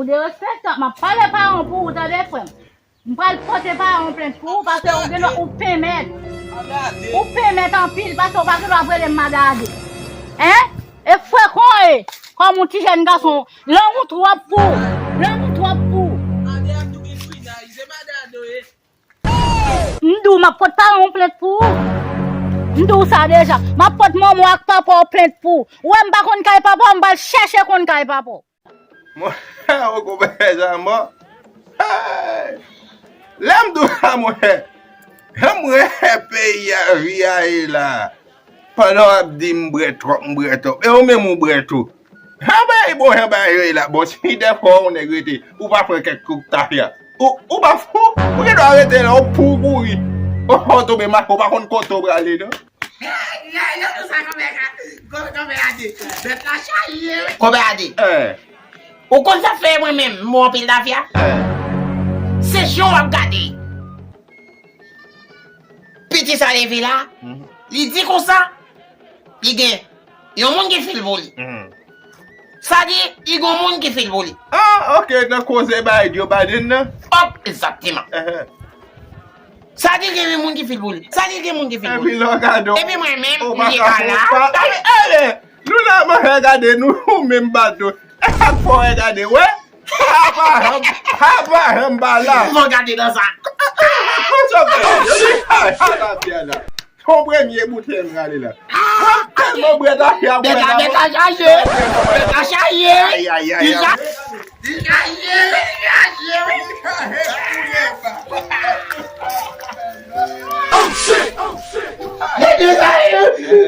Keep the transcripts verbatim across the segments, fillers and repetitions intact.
Derespektan, m ap pale paran w pou ou, tande, frè m. M pral pote paran w plent pou ou, paske ou gen dwa, ou pèmèt. Ou pèmèt anpil, paske ou pa gen dwa ap rele m Madade. Hein? E frekan e, kòm yon ti jèn gason, lanmou twòp pou ou. Lanmou twòp pou ou. M di w, m ap pot paran w plent pou ou. M di w sa deja. M ap pot manman w ak papa w plent pou ou. Ou wè m pa konn kay papa w, m pral chèche konn kay papa w. Mwen, ou konprann sa mò? Hey! Lè m di w sa, mwen, mwen, peyi a, vi a ye la. Pandan w ap di m brè twòp, m brè twòp. E ou menm ou brè tou. Jan bagay bon, jan bagay yo ye la. Bon, si dèfwa yon nèg rete, ou pa pran kèk kout tafya. Ou, ou pa fou? Ou gen dwa rete la, ou pou kouri. Ou, ou tonbe mache, ou pa konn kote w prale, non? Nan, nan, nan, sa konbè ka, konbè a di. Bèt la chaje, wi. Konbè a di. Eh. Ou konn sa fè mwen menm, m bon anpil tafya? Eh. Se jan w ap gade. Piti sa leve la, li di konsa, li gen yon moun ki fil pou li. Sa di, li gen yon moun ki fil pou li. Ah, ok, nan koze bay Joe Biden nan. Hop, egzakteman. Sa di, gen yon moun ki fil pou li. Sa di, gen moun ki fil pou li. Epi lè w gade w. Epi mwen menm, m chita la. Epi, epi, nou la manje gade nou menm bato. E sa k fè w gade, wè? Apa, apa, apa, apa, la. Mwen gade nan sa. Kòman sa fè? Ala fè la. Se yon premye boutèy m rale la. Mwen tèlman bwè tafya, bwè la. Bèt la chaje. Bèt la chaje. Ay, ay, ay, ay. Li chaje, li chaje, wi. Oh, shit! Oh, shit! Li chaje.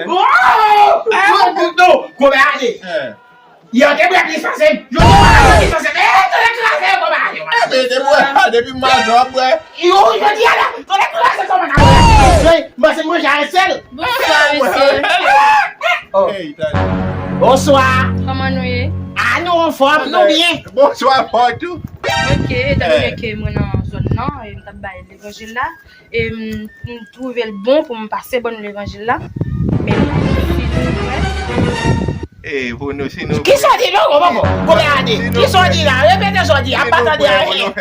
Wow! Ay, non, non, non. Kòman ale? Yo te bwè plis pase m. Yo te bwè plis pase m. E, tande kraze yo kòman yo. Ebe, te bwè, depi maten w ap bwè. Yo, jodi a la, tande kraze kòman ka bwè. Yo, m panse m manje a yon sèl. Bonswa, mesye. Oh. Hey, tande. Bonswa. Kòman nou ye? A, nou anfòm, nou byen. Bonswa, fò tou. Ok, etan done ke mwen nan zòn nan, e m t ap bay levanjil la. E m, m twouve l bon pou m pase ban nou levanjil la. Men pou nou, si nou kwè. E pou nou, si nou kwè. Kisa w di non, kòman, kòman? Kòman a di? Kisa w di la? Repete sa w di a. M pa tande anyen. M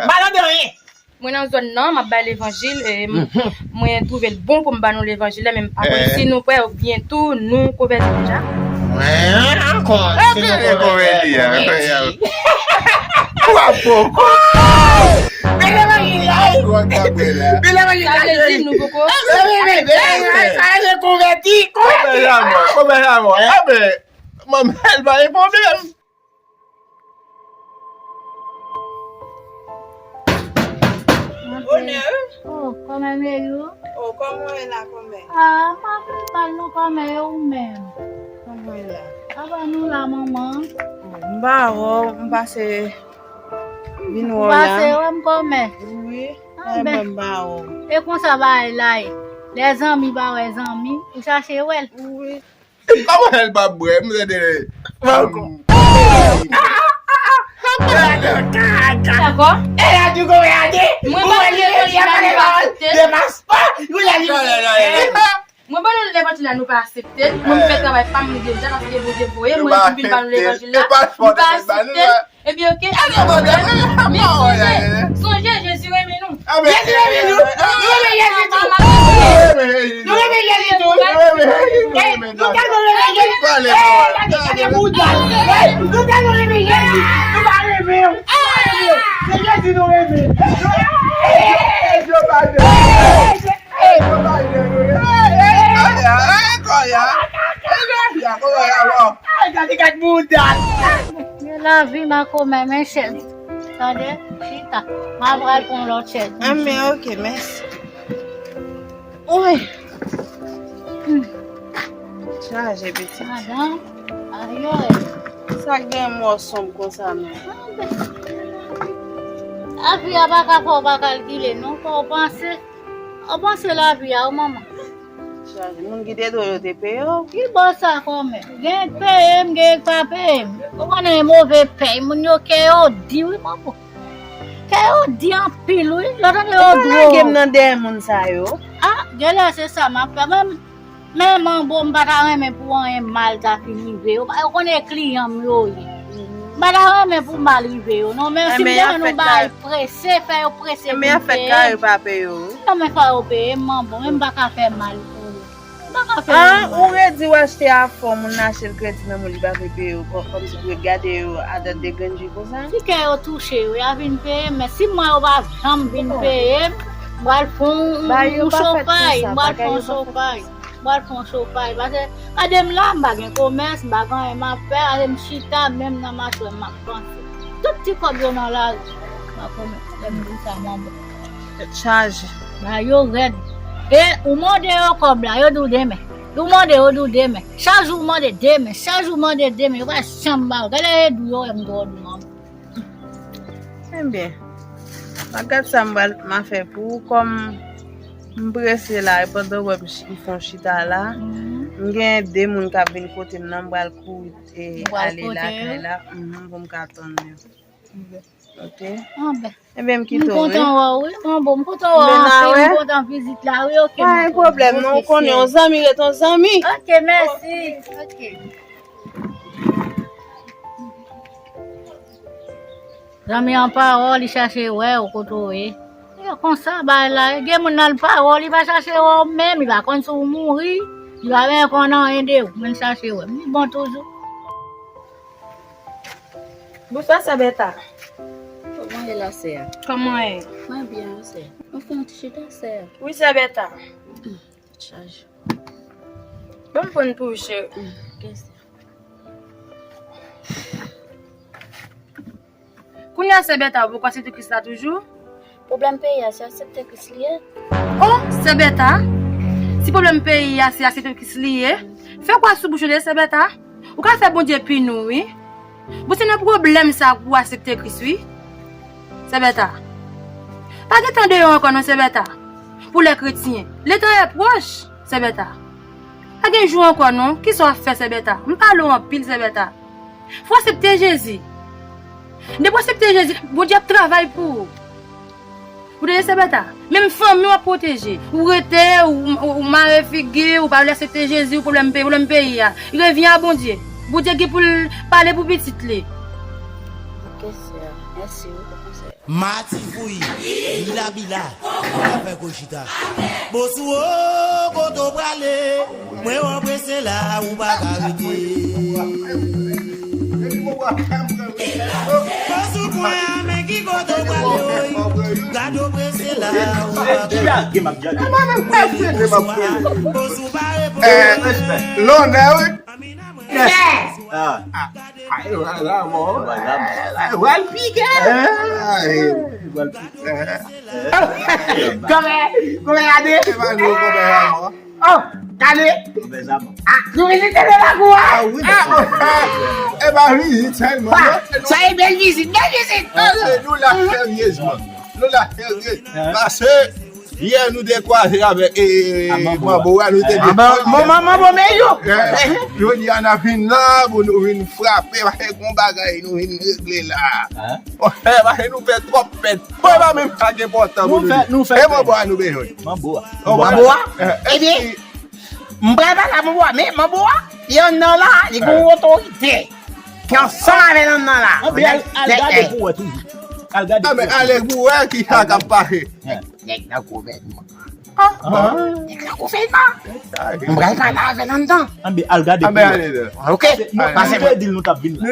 pa tande anyen. Mwen nan zòn nan, m ap bay levanjil. E m, mwen twouve l bon pou m ban nou levanjil la, men m pa konn si nou kwè oubyen tou nou konvèti deja. Mwen ankò, si nou konvèti. Konvèti. Kwa poko. Men levanjil la, wi. Men levanjil la, wi. Sa vle di nou poko. Sa vle di konvèti. Konbyen jamò? Konbyen jamò? Aben, manmèl pa gen pwoblèm. Bonè, wi. Oh, kòmè Meyou? Oh, kòman w ye la, kòmè? Ah, m pa pi mal non, kòmè, e ou menm? Kòman w ye la? Apa nou la, manman? Oh, m pa wè w, m pase vin wè w la. Ou pase wè m kòmè? Wi. Ah, ben, m pa wè w. E konsa bagay la ye. Lè zanmi pa wè zanmi, ou chache wè l. Wi. Kòman l pa bwè? M tande. Dakò. E la di kòmè a di. Mwen pa vle pale pawòl de paspò. Ou la di. Mwen ban nou levanjil la, nou pa aksepte l. Mwen, m fè travay pa m deja, paske Bondye voye mwen pou m vin ban nou levanjil la. Nou pa aksepte l. Ebyen, oke. Sonje, sonje, Jezi renmen nou. Jezi renmen nou. Nou renmen Jezi tou. Nou renmen Jezi tou. Nou tèlman renmen Jezi. Gade, gade bouda. Nou tèlman renmen Jezi. Nou pa renmen. Se Jezi nou renmen. Gade, gade bouda. Men lavi makomè, men chèz. Tande? Chita. M a pral pran lòt chèz. Anben, oke, mèsi. Woy. Chaje, pitit. Madanm, ayoy. Sa k gen mò sonb konsa menm? Lavi a pa ka fè w pa kalkile, non. Fò w panse. Ou panse lavi a, wi, manman? Chaje. Moun ki te dwe yo te peye w. Ki bò sa kòmè? Gen k peye m, gen k pa peye m. Ou konnen move pèy, moun yo kè yo di, wi, manman. Kè yo di anpil, wi. Lè w tande yo dwòl. Ou pa lage m nan dèyè moun sa yo. Ah, genlè se sa m ap fè. Mwen, men manbo, m pa ta renmen pou anyen mal ta fin rive yo. Ou konnen kliyan m yo ye. M pa ta renmen pou mal rive yo non, men si m te jwenn yon bagay prese, fè yo prese pou m peye m. Non, men fò yo peye m, manbo, men m pa ka fè mal pou yo. M pa ka fè mal. An, ou redi w achte afè, moun nan achte l kredi nan men w, li pa vle peye yo, kò- kòmsi pou yo gade yo adan de grenn je konsa? Si kè yo touche, yo, y a vin peye m, men si m wè yo pa janm vin peye m, m pral fè yon chofay, m pral fè yon chofay. M pral fè yon chofay. Paske, gade m la, m pa gen komès, m pa gen anyen m ap fè, gade m chita, menm nan machwè m ap panse. Tout ti kòb yo nan lari. M ap remèt, lè m di sa, m anba. Tèt chaje. Ba yo rèd. E ou mande yo kòb la, yo di w demen. Ou mande, yo di w demen. Chak jou ou mande demen, chak jou ou mande demen, yo pa janm ba w. Gade e dou yo wè m twò dou, manman. Ebyen, m ap gad sa m pral, m a fè pou ou, kòm m prese la, e pandan w wè m chi- m fè yon chita la, m gen de moun k ap vin kote m nan, m pral kouri, e, ale lakay la, mhm, pou m ka tann yo. Ok? Ebyen, m kite w, wi. M kontan wè w, wi, manbo, m kontan wè w anpil, m kontan vizit la, wi, ok, manbo. Pa gen pwoblèm, non, ou konnen, yon zanmi ret yon zanmi. Ok, mèsi. Ok. Zanmi an pa wè w, li chache wè w kote w ye. E konsa bagay la ye. Gen moun nan li pa wè w, li pa chache wè w menm, li pa konn si w mouri, li pa menm konn anyen de ou, men li chache wè m. Li bon toujou. Bonswa, sè Bèta. Kòman ye la, sè a? Kòman ye? Mwen byen, wi, sè. Mwen fè yon ti chita, sè. Wi, sè Bèta. Chaj. Ban m pran pou ou, cheri. Kounye a, sè Bèta, ou poko aksepte Kris la toujou? Pwoblèm peyi a, se aksepte Kris li ye. O, sè Bèta, si pwoblèm peyi a, se aksepte Kris li ye, fè kwa sou bouch ou de, sè Bèta. Ou ka fè Bondye pini w, wi. Bon, se nan pwoblèm sa pou w aksepte Kris, wi. Sè Bèta. Pa gen tan deyò ankò non, sè Bèta. Pou lè kretyen. Letan e pwòch, sè Bèta. Pa gen jou ankò non. Kisa w ap fè, sè Bèta? M pale w anpil, sè Bèta. Fò w aksepte Jezi. Depi w aksepte Jezi, Bondye ap travay pou ou. Ou tande, sè Bèta? Menm fanmi w ap pwoteje. Ou rete, ou, ou, ou mare figi, ou pa vle aksepte Jezi, ou pwoblèm peyi, pwoblèm peyi a. Revyen a Bondye. Bondye gen pou l pale pou pitit li. Ok, sè. Mèsi wi pou konsèy. Mati fouy, bila bila, afè kou chita. Bosou o, kote w prale? Mwen wè w prese la, ou pa ka rete. Bosou pwen a, men ki kote w prale, woy? Gade w prese la, ou pa ka rete. Bosou pa reponn. Lonnè, wi. Yes. Ah. Ah, e wala mò. E wala mò. E wala pike. Ah, e wala pike. Kòmè, kòmè gade. E pa nou kòmè la mò. Oh, gade. Kòmè sa mò. Ah, nou vizite de lakou a. Ah, wi, ah, bon. E pa vizit sèlman, non. Sa e bèl vizit, bèl vizit. Ah, nou la seryezman. Nou la seryezman. Paske yè nou te kwaze avèk, e, Manbo a, nou te defann. Manbo, Manbo, men yo. Jodi a n ap vin la pou nou vin frape, paske gon bagay nou vin regle la. Monchè, paske nou fè twòp pèt. Bon, e pa menm sa ki enpòtan pou nou di. E Manbo a nou bezwen. Manbo a. Manbo a? Ebyen, m pral pale a Manbo a, men Manbo a, li anndan la, li gon otorite. Ki ansanm avè l anndan la. Anben al, al gade pou wè toujou. Al gade pou wè. Anben ale pou wè kisa k ap pase. Nèg nan gouvènman. Ah, nèg nan gouvènman. M pral pale avè l anndan. Anben al gade pou wè. Ok. Nou te di l nou t ap vin la.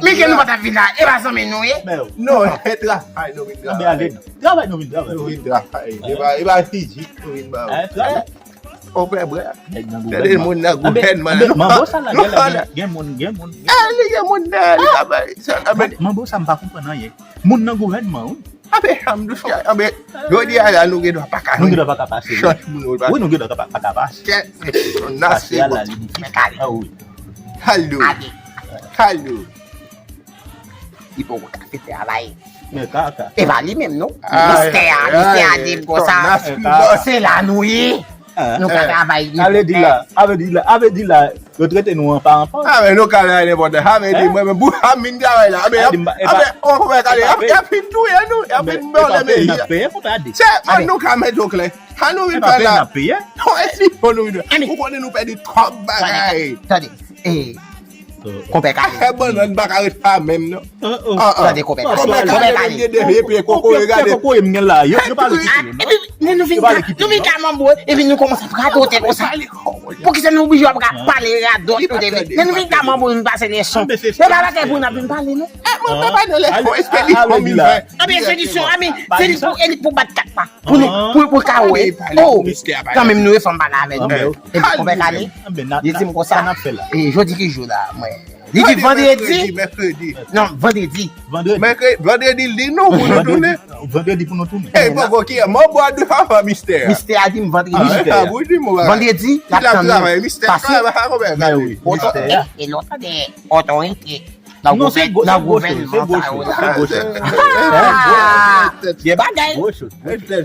Men ke nou pa t ap vin la, e pa zanmi nou ye? Non, e travay nou vin travay. Anben ale. Travay nou vin travay. Nou vin travay. E pa, e pa fizik nou vin ba ou. Ou fè bwè. Tande moun nan gouvènman. Manbo sa la, gen moun, gen moun. Eh, li gen moun dèyè li ka bay. Manbo sa, m pa konprann anyen. Moun nan gouvènman, wi. Abe, anben, jodi a la, nou gen dwa pa ka. Nou gen dwa pa ka pase. Wi, nou gen dwa pa ka pase. Pase a la, li difisil. Ah, wi. Kalo. Kalo. Li poko ka fè travay. Men kaka. E pa li menm non. Mistè a, mistè a di m konsa. Se la nou ye. Nou ka travay. Sa vle di la, sa vle di la, sa vle di la, yo trete nou an pa an pa. A men nou ka travay nenpòt lè. Sa vle di mwen menm pou sa m vin travay la. A men, a men, on konpè kale, y ap fin touye nou, y ap fin bòle peyi a. Se an nou ka mete yo klè. Sa nou vin fè la. Non, e si fò nou vin fè. Ou konnen nou pèdi twòp bagay. Tande, e Konpè Kale. Afè bannann pa ka ret pa menm non. Tande konpè Kale. Konpè Kale gen de vye pye kokoye, gade. Kokoye m gen la, yo pa rekipire non. Epi men nou vin ka, nou vin ka manbo epi nou kòmanse ap radote konsa. Poukisa nou oblije ap ka pale radot nou te vin? Men nou vin ka manbo nou pase leson. Men pa bagay pou n ap vin pale non. Mwen pa nan leson, espedisyon mil ven. Anben espedisyon, anben se li pou, e li pou bat kat pa. Pou nou, pou, pou ka wè. Oh, kanmenm nou e fanm pale avè nou. Epi konpè Kale, li di m konsa. E jodi ki jou la, mwen. Li di vandredi. Mèkredi. Non, vandredi. Vandredi. Mèkredi, vandredi li nou pou nou tounen. Vandredi pou nou tounen. E poko ki mò bwa de fafa mistè. Mistè a di m vandredi. Vandredi, l ap tann nou. Mistè pase. Oto, e, e lontan de otorite. Nan gouvènman sa yo la. Gen bagay.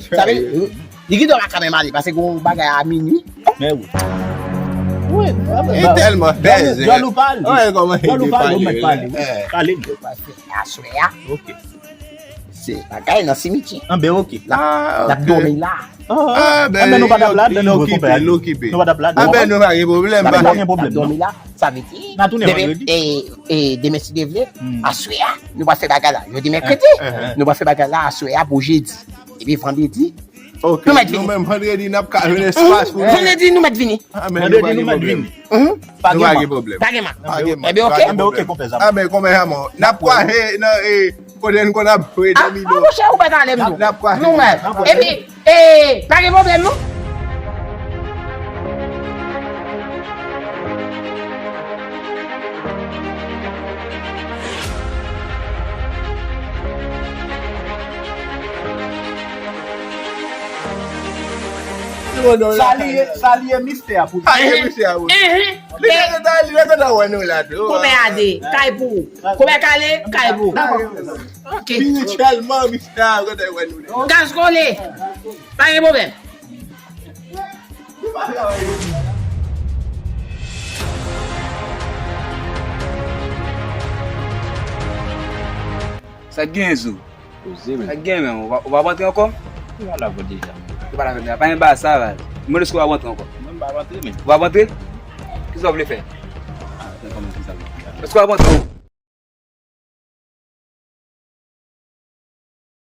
Sa vle di, li gen dwa pa ka menm ale, paske gon bagay a minui. Men wi. Wi, e tèlman fèzè. Djòl ou pale. Djòl ou pale, ou mèt pale. Pale m. Aswè a. Ok. Se bagay nan simityè. Anben ok. L ap dòmi la. Anben nou pa t ap la, nou okipe, nou okipe. Nou pa t ap la. Anben nou pa gen pwoblèm. Nou pa gen pwoblèm. Dòmi la, sa vle di. N a tounen vandredi. E, e demen si Dye vle, aswè a, nou pral fè bagay la. Jodi mèkredi, nou pral fè bagay la aswè a pou jedi. Epi vandredi, nou mèt vini. Nou menm vandredi n ap ka jwenn espas pou nou. Vandredi nou mèt vini. Vandredi nou mèt vini. Pa gen mal. Pa gen mal. Ebyen ok. Ebyen ok konpè Zamò. Anben konpè Zamò. N ap kwaze nan, e, kote n konn ap jwe domino. Ah monchè ou pa t ale m non. N ap kwaze. Nou menm. Epi, e, pa gen pwoblèm non. Sa li ye, sa li ye mistè a pou li. Sa li ye mistè a pou li. Li te gentan, li te gentan wè nou la tou. Konbyen ane? Kay pou ou. Konbyen kale? Kay pou ou. Ok. Spirityèlman, mistè a gentan wè nou la. Gaz kole. Pa gen pwoblèm. Sa k genyen, Zo? Poze, men. Sa k genyen, menm? Ou p ap, ou p ap antre ankò? Ou pa la vòt deja, menm. Ou pa la vòt deja. Pa gen bagay sa, Val. Mwen, èske w ap antre ankò? Mwen, m p ap antre, men. Ou p ap antre? Kisa w vle fè? Ah, kòman kisa w vle fè? Èske w ap antre?